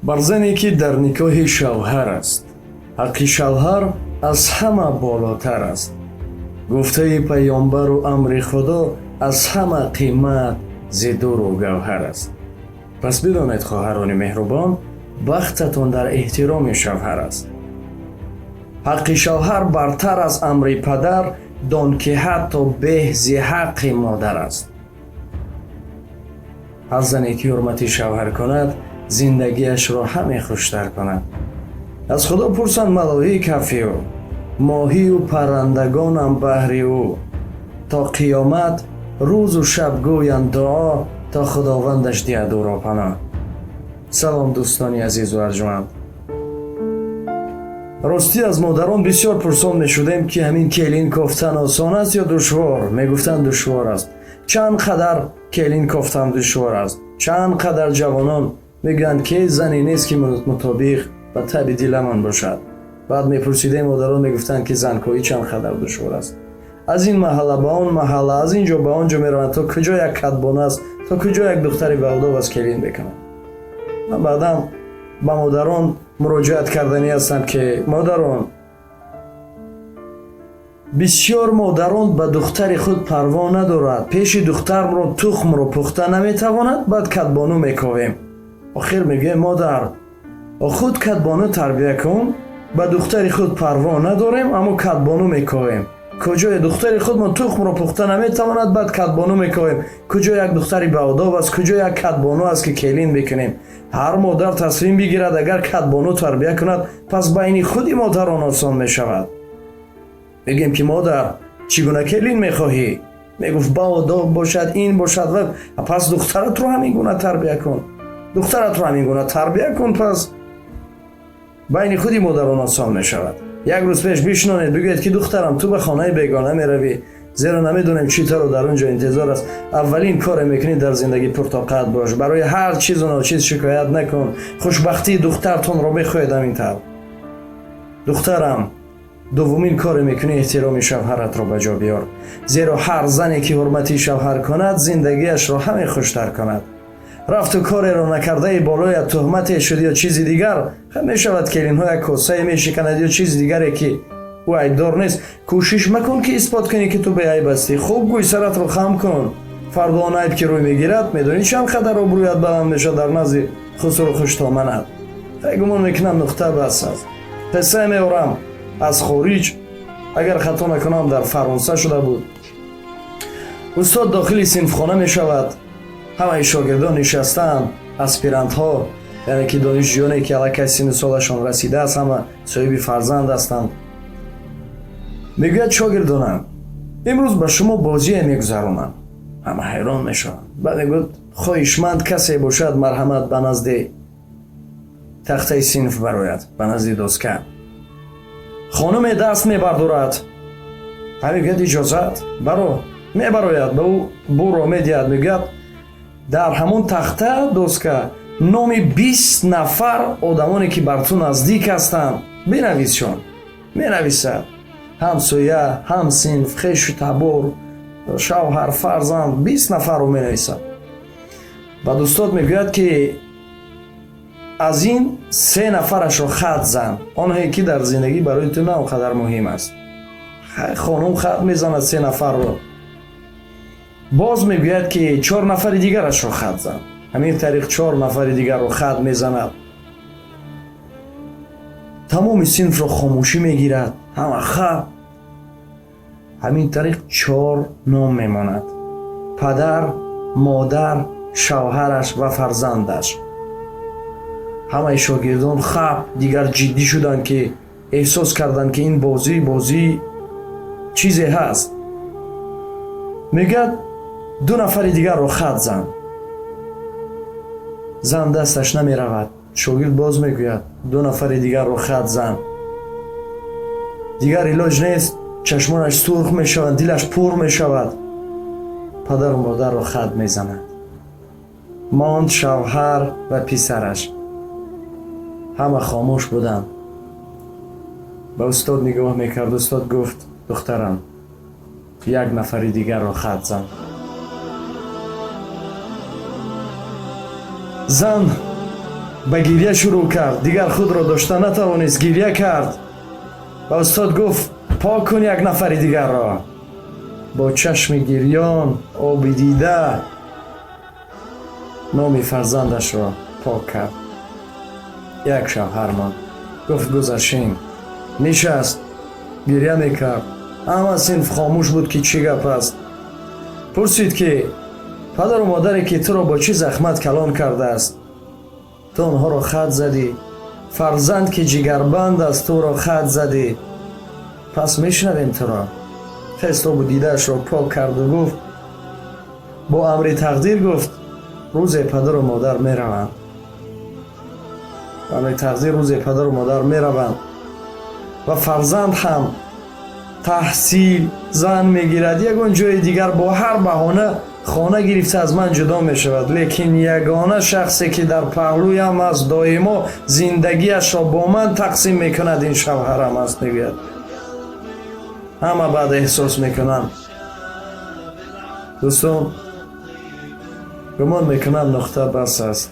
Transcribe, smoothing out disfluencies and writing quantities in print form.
Бар зане ки дар никоҳи шавҳар аст, ҳаққи шавҳар аз ҳама болотар аст. Гуфтаи паёмбару амри Худо аз ҳама қимат зи дуру гавҳар аст. Пас бидонед, хоҳарони меҳрубон, бахтатон дар эҳтироми шавҳар аст. Ҳаққи шавҳар бартар аз амри падар, дон ки ҳатто беҳ зи ҳаққи модар аст. Ҳар зане ки ҳурмати шавҳар кунад, зиндагиашро ҳаме хуштар кунад. Аз Худо пурсанд малоик ҳафи ӯ, моҳию паррандагонам баҳри ӯ. То қиёмат рӯзу шаб гӯянд дуо, то Худовандаш диҳад ӯро паноҳ. Салом, дӯстони азизу арҷманд. Ростӣ, аз модарон бисёр пурсон мешудем, ки ҳамин келин кофтан осон аст ё душвор. Мегуфтанд, душвор аст. Чанд қадар келин кофтан душвор аст? Чанд қадар ҷавонон мегӯянд, ки зане нест, ки мутобиқ ба таби диламон бошад. Баъд мепурсидем, модарон мегуфтанд, ки занкоӣ чанд қадар душвор аст. Аз ин маҳалла ба он маҳалла, аз ин ҷо ба он ҷо мераванд, то куҷо як кадбон аст, то куҷо як духтари баодоб аст, келин бикунанд. Ман баъдан ба модарон муроҷиат карданӣ ҳастам, ки модарон, бисёр модарон ба духтари худ парво надорад. Пеши духтарро тухмро пухта наметавонад, баъд кадбону мековем. Охир мегӯем: модар, худ кадбону тарбия кун. Ба духтари худ парво надорем, аммо кадбону мековем. Куҷое духтари худмон тухмро пухта наметавонад, баъд кадбону мековем. Куҷо як духтари баодоб аст, куҷо як кадбону аст, ки келин бикунем? Ҳар модар тасмим бигирад, агар кадбону тарбия кунад, пас байни худи модарон осон мешавад. Мегӯем, ки модар, чӣ гуна келин мехоҳӣ? Мегуфт, баодоб бошад, ин бошад. Ва пас духтаратро ҳамин гуна тарбия кун, духтаратро ҳамин гуна тарбия кун. Пас байни худи модарон осон мешавад. Як рӯз пеш бишнонед, бигӯед, ки духтарам, ту ба хонаи бегона меравӣ, зеро намедонем чӣ таро дар он ҷо интизор аст. Аввалин коре мекунӣ дар зиндагӣ, пуртоқат бош, барои ҳар чизу ночиз шикоят накун. Хушбахтии духтартонро мехоҳед ҳамин тавр. Духтарам, дуввумин коре мекунӣ, эҳтироми шавҳаратро ба ҷо биёр, зеро ҳар зане ки ҳурмати шавҳар кунад, зиндагиашро ҳаме хуштар кунад. Рафту кореро накардаи болоят туҳмате шуд ё чизи дигар мешавад, келинҳо як косае мешиканад ё чизи дигаре, ки ӯ айбдор нест, кӯшиш макун, ки исбот кунӣ, ки ту беайб ҳастӣ. Хуб гӯй, саратро хам кун. Фардо он айб ки рӯй мегирад, медонӣ, чанд қадар обрӯят баланд мешавад дар назди хусуру хуштоманат. Гумон мекунам, нуқта бас аст. Қиссае меорам аз хориҷ, агар хато накунам, дар Фаронса шуда буд. Устод дохили синфхона мешавад. Ҳамаи шогирдон нишастаанд, аспирантҳо, яъне ки донишҷӯёне, ки аллакай синну солашон расидааст, ҳама соҳиби фарзанд ҳастанд. Мегӯяд: шогирдонам, имрӯз ба шумо бозие мегузаронам. Ҳама ҳайрон мешаванд. Баъд мегӯяд: хоҳишманд касе бошад, марҳамат, ба назди тахтаи синф барояд, ба назди доска. Хонуме даст мебардорад. Ҳа, мегӯяд: иҷозат, баро. Мебарояд, ба ӯ буро медиҳад. Мегӯяд: дар ҳамон тахта, доска, номи 20 нафар одамоне, ки бар ту наздик ҳастанд, бинависшон. Менависад: ҳамсоя, ҳамсинф, хешу табор, шавҳар, фарзанд, 20 нафарро менависад. Баъд устод мегӯяд, ки аз ин се нафарашро хат зан, онҳое ки дар зиндагӣ барои ту на он қадар муҳим аст. Хонум хат мезанад се нафарро. Боз мегӯяд, ки чор нафари дигарашро хат зан. Ҳамин тариқ чор нафари дигарро хат мезанад. Тамоми синфро хомӯшӣ мегирад, ҳама хат. Ҳамин тариқ чор ном мемонад: падар, модар, шавҳараш ва фарзандаш. Ҳамаи шогирдон хаб, дигар ҷиддӣ шуданд, ки эҳсос карданд, ки ин бозӣ бозӣ чизе ҳаст. Мегӯяд: ду нафари дигарро хат зан. Зан дасташ намеравад. Шогирд боз мегӯяд: ду нафари дигарро хат зан. Дигар илоҷ нест, чашмонаш сурх мешаванд, дилаш пур мешавад, падару модарро хат мезанад. Монд шавҳар ва писараш. Ҳама хомӯш буданд, ба устод нигоҳ мекард. Устод гуфт: духтарам, як нафари дигарро хат зан. Зан Ба гирья шурӯъ кард, дигар худро дошта натавонист, гирья кард ва устод гуфт: «Пок кун як нафари дигарро». Бо чашми гирён, оби дида номи фарзандашро пок кард. Як шавҳар монд. Гуфт: «Гузашин». Нишаст, гирья мекард. Ҳама синф хомӯш буд, ки чӣ гап аст. Пурсид, ки падару модаре, ки туро бо чӣ захмат калон кардааст, ту онҳоро хат задӣ. Фарзанд, ки ҷигарбанд аст, туро хат задӣ. Пас мешунавем туро. Хест, обу дидаашро пок карду гуфт: «Бо амри тақдир», гуфт, «рӯзе падару модар мераванд. Амри тақдир, рӯзе падару модар мераванд ва фарзанд ҳам таҳсил, зан мегирад, ягон ҷои дигар, бо ҳар баҳона хона гирифта аз ман ҷудо мешавад. Лекин ягона шахсе, ки дар паҳлӯям аст, доимо зиндагиашро бо ман тақсим мекунад, ин шавҳарам аст», мегӯяд. Ҳама баъд эҳсос мекунанд. Дӯстон, гумон мекунам, нуқта бас аст.